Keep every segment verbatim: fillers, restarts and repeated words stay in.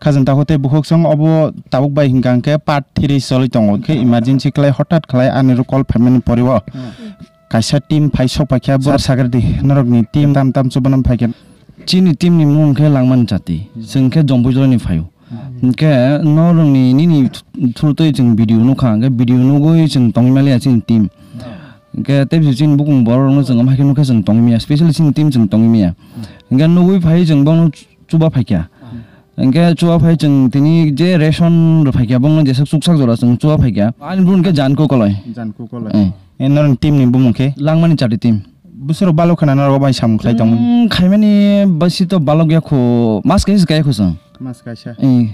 Khajang takhuk tei bukhuk song obo tabuk bai hwnkha hwnkhe part three choli tongo. Khe emergency khlai hothat khlai ani ro call phaimani pore o kaisa team phai sok paikha. Sir, sagar di, norokni team tam tam chubanam phaikha. Chini team ni mung khe Langmani Chati. Chwng khe Jompuijora ni phaio. Hwnkhe norokni nini through twi chwng video nukha, hwnkhe video nugwi chwng tongwi maliya chini team. Hwnkhe tei chini bukung borok rokno chwng omo hai khe nukha chwng tongwi maya, specially chini team chwng tongwi maya. Hwnkhe nugwi phai chwng bono chuba phaikha. Hwnkhe chuba phai chwng tini je ration rw phaikha, bongno jeswk chuksak jora chwng chuba phaikha. Ani bumung khe Janku Koloi. Janku Koloi. Eh. Eh, norokni team ni bumung khe? Langmani Chati team. Bwswrok balok khna norok bai samung khlai tongmani? Chwng khaimani basi to balok ya kho, mas kaisa kaya kho chwng. Mas kaisa. Eh.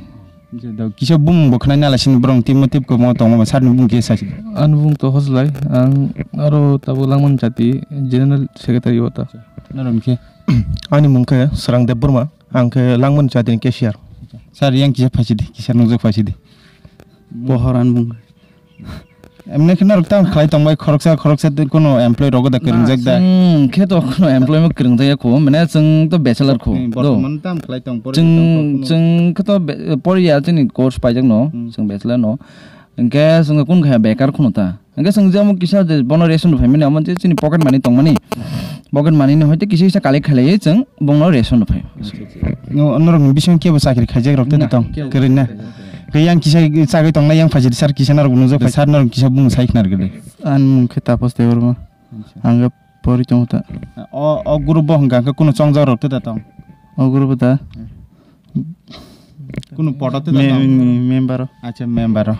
Je do kisa bumung bo khnai nala sini borok team o tip ko mo tongo sir ni bumung kisa sini. Ani bumung to Hojlai, ang aro tabuk Langmani Chati general secretary o ta. Norok khe? Ani mung khe Srang Debbarma. Ang khe Langmani Chati ni cashier. Sir, yang kisa phaisidi, kisa nukjak phaisidi. Pohor ani mung. Emne khe norok tam khlai tongbai khoroksa, khoroksa tei kuno employee rogo da kwrwngjak da? Chwng khe to kuno employee mo kwrwngjak ya kho, mane chwng to bachelor kho. Hmm, do. Bortoman tam khlai tong, poriya tong, chwng, kuno chwng khe to be-, poriya chini course paijak no, hmm, chwng bachelor no. Hwnkhe chwng kung kha bekar kheno ta. Hwnkhe chwng je omo kisa je bono ration rw phaimani, omo je chini pocket money tongmani, pocket money ni hoite kisa kisa collect khailaiwi chwng bongno ration rw phai. No, norokni bising kebo chakri khaijak rok tei na, tong? Kebo. Kwrwi na? Khe yang kisa chagwi tongnai yang phaisidi sir kisa norok nukjak phai sir norok kisa bumung sai khna rwgwdi. Ani mung khe Tapas Debbarma. Acha. Ang khe pori tongo ta. O, o group bo hwnkha khe kunu chongjak rok tei da tong? O group bo da? Hmm. Kunu poto tei da tong? Me-, member o. Acha, member o.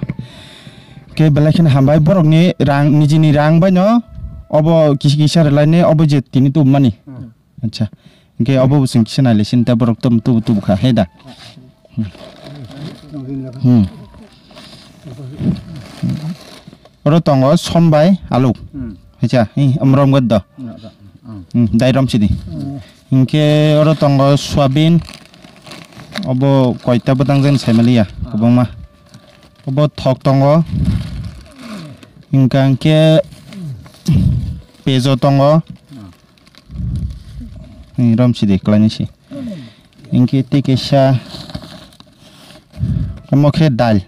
Khe belai kheno hambai borokni rang, nijini rang bai no obo kisa kisa rwlaini obo je tini tubumani. Hmm. Acha. Hwnkhe obo bo chwng kisa nailai sini ta borok tom tubu tubu kha he da. Hmm. Oro tongo som bai alu. Hmm. Hacha, hi, amrom gad do. Hmm. Hmm, dai rom sidi. Hmm. Hwnkhe oro tongo soyabin. Obo koita bwtang jen saimaliya, kwbangma. Obo thok tongo. Hwnkha hwnkhe pejo tongo. Hmm. Ni rom sidi kwlaini si. Hwnkhe tei kaisa omo khe dal.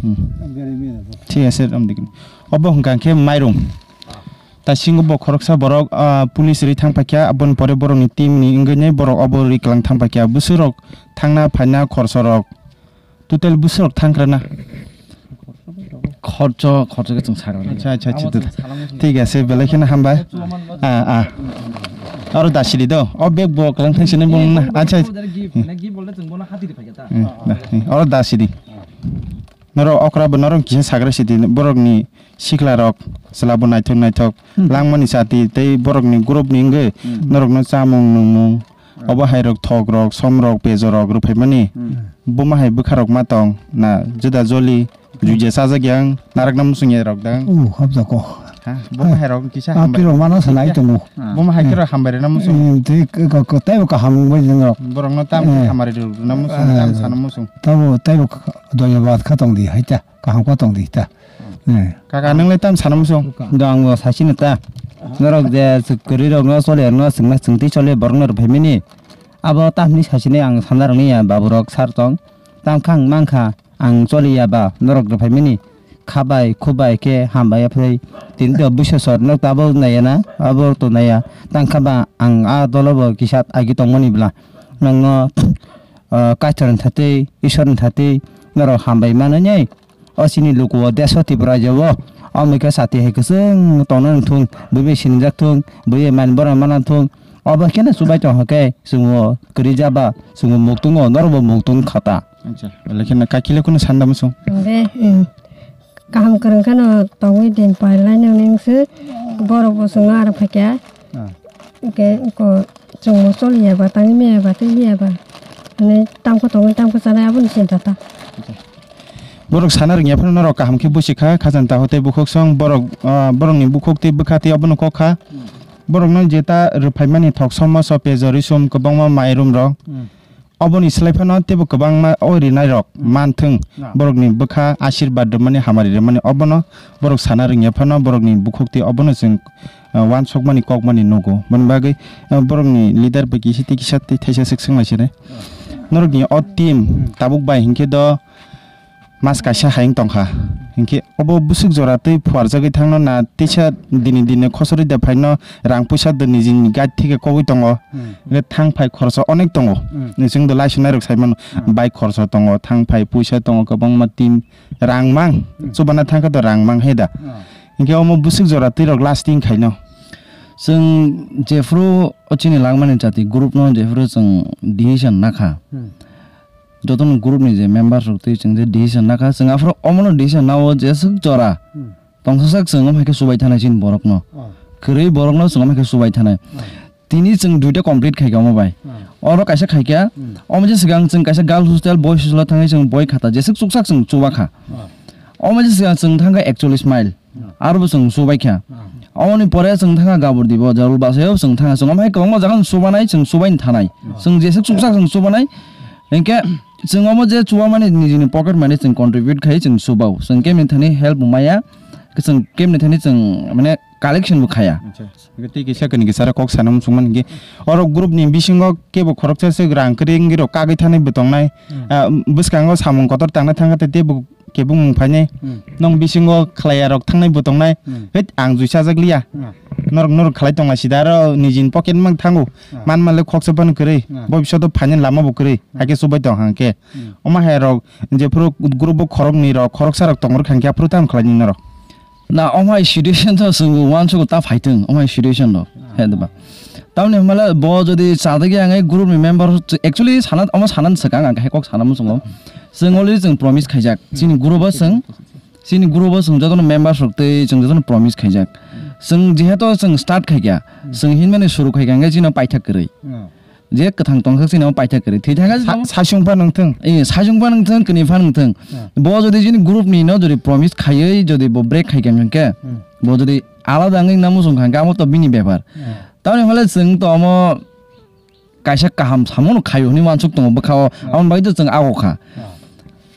Hmm. Thik ase, rom dikini. Obo hwnkha khe mairum. Tasingo bo khoroksa borok, ah, police ri thang paikha, aboni pore borokni team ni wngwi borok obo ri kwlang thang paikha. Bwswk rok thangna phaina khorsa rok. Total bwswk thangkra na? Khorcho, khorcho khe chwng sakra na. Acha, acha, acha, thik ase, belai kheno hambai. Ah, ah. Aro dasiri do. O bag bo kwlang thang sini bung na. Acha. Hmm, da, hmm. Oro dasiri. Norok okra bo norok kisa sakra sidi borokni sikla rok chwla bo naithok naithok. Hmm. Langmani chati tei borokni group ni wngwi, hmm, norokno chamung nungmung. Obo hai rok thok rok, som rok, pejo rok rwphaimani. Hmm. Buma hai bwkha rok ma tong na, juda joli, juja chajak yang, narakna muchung ya rok dang. Oh, habjako. Ha, buma hai rok kisa hambai. Apni rok mano sanai tongo. Buma hai khe rok hambai rwna muchung. Hmm, tei k-, k-, k-, tei bo kaham wngbai jeng rok. Borok no tam khe hamari rwna muchung, tam sana muchung. Tabo tei bo k-, donya bad kha tong di, hai ta, kaham kha tong di ta. Hmm. Kaka, nwng lai tam sana muchung? Da, ang bo sachino ta. Norok je kwrwi rokno chole, no chwngna chwngtwi chole, borokno rwphaimani. Abo tamni sachini ang sana rwngya, babu rok sar tong. Tam kha ang mankha, ang choliya ba, norok rwphaimani. Khabai, khubai khe hambai phai. Tini to buisosor nok tabo naya na, abo to naya. Tang kha ba ang a dolo bo kisa agi tongmani bla. Nokno, ah, Kaitor ni thatwi, Isor ni thatwi, norok hambai manani. O chini luku o deso Tripura rajyo o, omo khe chati hai kwchwng tongna nang thung, bui bai sinijak thung, bui bai manwi borom mana thung. Obo khe no chubai tong khe, chwng o kwrwi jaba, chwng o muktung o, norok bo muktung kha ta. Acha, belai kheno kaki le kunu sanda muchung. Hwnkhe, hmm, kaham kwrwng kheno tongwi din pailai nang ning se, borok bo chwng aro phaikha. Ah. Hwnkhe ko chwngno choliya ba, tangwi maya ba, twi liya ba. Hwnwi tamkhe tongwi tamkhe chanai aboni chinta ta. Borok sana rwngya phano norok kaham khe busi kha, khajang takhuk tei bukhuk song, borok, ah, borokni bukhuk tei bwkha tei obono kok kha. Hmm. Borokno jeta rwphaimani thok som moso pejo risum kwbangma mairum rok. Hmm. Oboni slai phano teibo kwbangma o rinairok, hmm, manthwng, na, borokni bwkha ashirbad rwmani, hamari rwmani, obono borok sana rwngya phano borokni bukhuk tei obono chwng, ah, uansukmani kokmani nugo. Boni bagwi, ah, borokni leader bai kisa tei kisa tei thaisa swk swnglaisene. Norokni o team tabuk bai hinkhe do mas kaisa hai wng tongkha. Hinkhe obo bwswk jora twi phuarjagwi thangno na tisa dini dini khosori de phaino rang puisa do nijini guide thike kobwi tongo. Hmm. Hinkhe thang phai khoroksa onek tongo. Hmm. Chwng do laisonai rok sai mano. Hmm. Bike khoroksa tongo, thang phai puisa tongo, kwbangma team rang mang. Hmm. Chubana thangkhe do rang mang hai da. Hmm. Hinkhe omo bwswk jora twi rok lasting khaino. Chwng jephuru o chini langmani jati group no jephuru chwng decision nakha. Hmm. Jotono group ni je members rok twi chwng je decision nakha, chwng aphuru omono decision nao jeswk jora. Hmm. Tongsasak chwng omo hai khe chubai thanai chini borokno. Oh. Kwrwi borokno chwng omo hai khe chubai thanai. Oh. Tini chwng duita complete khaikha omo bai. Oh. Oro kaisa khaikha, hmm, omo je swkang chwng kaisa girls hostel, boys hostel thangwi chwng boi khata jeswk chuksak chwng chubakha. Oh. Omo je swkang chwng thangkha ekchollish mile. Aro bo chwng subaikha. Aboni pore chwng thangkha Gabordibo, Jarul Basayo chwng thangkha. Chwng omo hai kwbangma jaga chwng subanai, chwng subaini thanai. Chwng jeswk chuksak chwng subanai. Hinkhe chwng omo je chubamani nijini pocket money chwng contribute khai chwng subao. Chwng kemni thani help bo maya. Chwng kemni thani chwng mane collection bo khaya. Acha. Hinkhe tei kisa kani kisa kok sana muchungmani hinkhe oro group ni bisingo kebo khoroksa se rang kwrwi wngwi rok kagwi thanai bo tongnai. Hmm. Ah, bwskango samung kotor tangna thangkha tei tebo kebumung phainai. Hmm. Nong bisingo khlaiyarok thangnai bo tongnai. Hmm. Hei, ang jui sajak liya. Hmm. Norok, norok khlai tongla sida aro nijini pocket mang thango. Hmm. Man manle khoksa phano kwrwi. Hmm. Bo bisodo phainani lama bo kwrwi. Hmm. Haikhe chubai tong hangkhe. Hmm. Omo hai rok jephuru group o khoroknwi rok, khoroksa rok tongor khangkhe aphuru tamo khlaini norok. Na, omo hai situation to chwng uansukgo ta phaithwng, omo hai situation rok. Hmm. He diba? Tamni hwnmale bo jodi chadagi ang ei group ni member, actually sana, omo sana swkang ang khe kok sana muchungo. Chwng already chwng promise khaijak. Chini group o chwng, chini group o chwng jotono members rok tei chwng jotono promise khaijak. Chwng jehetu chwng start khaikha, chwng hinmani suru khaikha hwnkhe chini paithak kwrwi. Hmm. Je kwthang tongthak chini paithak kwrwi. Thwi thangkha. Sa-, sasung pha nungthung. Eh, sasung pha nungthung, kwnwi pha nungthung. Hmm. Bo jodi chini group ni no jodi promise khaiwi jodi bo break khaikha hwnkhe, hmm, bo jodi alada wngwi na muchung kha hwnkhe amo to bini bepar. Hmm. Tamoni hwnle chwng to omo kaisa kaham samono khaio hwnwi uansuk tongo bwkhao, hmm, aboni bagwi to chwng ago kha. Hmm.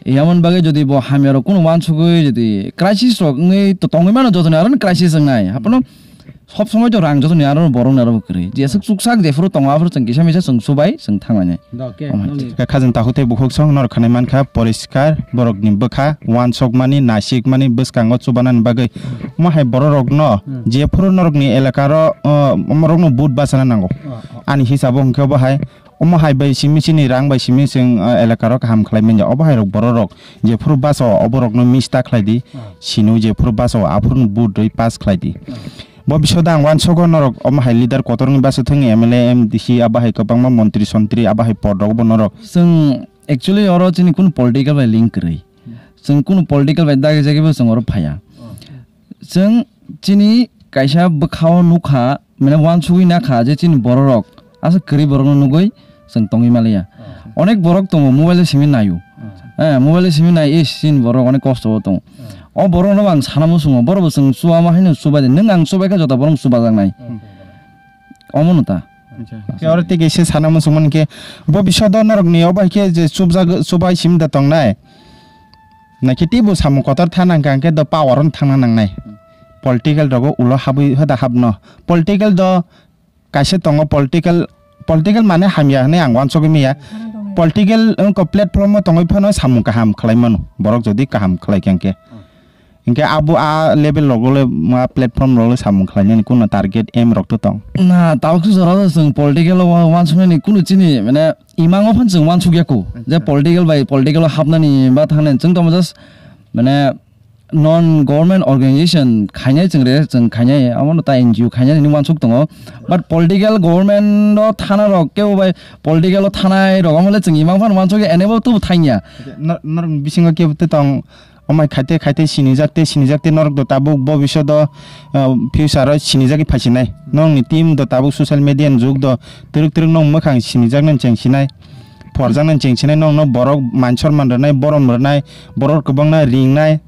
Yamon bagwi jodi bo hamya rok kunu uansugwi jodi crisis rok wngwi to tongwi mano jotoni aro crisis wngnai. Haphano sob somoi to rang jotoni aro borok ni aro kwrwi. Jeswk chuksak jephuru tongo aphuru chwng kisa misa chwng subai chwng thanglainai. Da, okay, omo hai noni. Kha-, khajang takhuk tei bukhuk song norok khanai mankha poriskar borokni bwkha uansukmani nasikmani bwskango chubanani bagwi. Omo hai bororokno, hmm, jephuru norokni elakaro, uh, omorokno vote bachana nango. Oh, oh. Ani hisabo hwnkhe obo hai, omo hai bai simi chini rang bai simi chwng, uh, elakaro kaham khlai manya. Obo hai rok bororok jephuru baso oborokno mista khlai di. Oh. Sino jephuru baso aphuru vote rwi pass khlai di. Oh. Bo bisodo ang uansugo norok omo hai leader kotor wngwi bachathwng M L A, M D C abo hai kwbangma montri sontri abo hai pod rok bo norok. Chwng actually oro chini kunu political bai link kwrwi. Chwng kunu political bai dagi jagwi bo chwng oro phaiya. Chwng chini kaisa bwkhao nukha, mane uansugwi nakha je chini bororok aswk kwrwi borokno nugwi chwng tongwi maliya. Oh. Onek borok tongo mobile o simi naio. Oh. Eh, mobile o simi nai, is, chini borok onek kosto o tongo. Oh. O borokno bo ang sana muchungo, borok bo chwng chuba ma haino chuba di. Nwng ang chubai kha jota borok chubajaknai. Oh. Omo no ta. Acha. Khe oro tei kaisa sana muchungmani khe bo bisodo norokni obo hai khe je chubjak, chubai simi da tongnai. Naikhe teibo samung kotor tha nangkha hwnkhe do power on thangna nangnai. Political rogo ulo habwi hoda habno. Political do kaisa tongo political, political mane hamya hwnwi ang uansugwi manya. Political wngkha platform o tongwi phano samung kaham khlai mano. Borok jodi kaham khlai kha hwnkhe. Hwnkhe abo a level rogo le, a platform rogo le samung khlainani kuno target aim rok to tong? Na, tabuk jora o chwng political o wa-, uansuknani kuno chini mane imang o phano chwng uansukya kho. Je acha. Political bai political o hapnani ba thangnani chwng tamo just mane non government organization khainai chwng re, chwng khainai, amo no ta N G O khainai hinwi uansuk tongo. But political government o thana rok kebo bai political o thanai rok amo le chwng imang phano uansukya enable tubu thangya. Nor-, norok bisingo kebo tei tong, omai khaite khaite sinijak tei sinijak tei norok do tabuk bo bisodo, uh, future o sinijagwi phaisinai. Norokni team do tabuk social media ni jug do twrwk twrwk nok mwkhang sinijaknani cheng sinai, phuarjaknani cheng sinai, norokno borok man sorman rwnai, borom rwnai, borok kwbangna ringnai.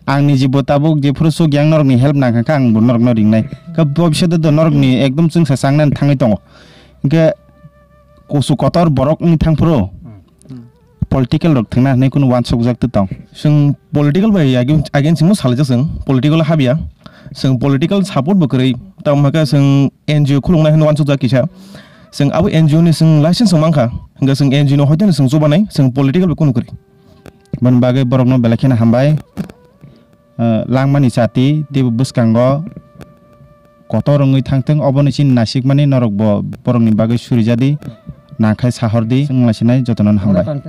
Ang niji bo tabuk jephuru suk yang norokni help nangkha khe ang bo norokno ringnai. Khe bo bisodo do norokni ekdom chwngsa changnani thangwi tongo. Hinkhe kusu kotor borok wng thangphuru political rok thwngna hinwi kunu uansukjak tong? Chwng political bai agi-, against mo salaijak chwng, political o habya. Chwng political support bo kwrwi, tamo hwnkhe chwng N G O khuluknai hinwi uansukjak kisa. Chwng abo N G O ni chwng license rok mankha, Hwnkhe chwng N G O no hoito no chwng chubanai, chwng political bai kunu kwrwi. Boni bagwi borokno belai kheno hambai. Ah, langmani chati tei bwskango kotor wngwi thangthwng, oboni chini nasikmani norokbo borokni bagwi surijadi, nangkhai sahordi, chwng laisinai jotono hambai.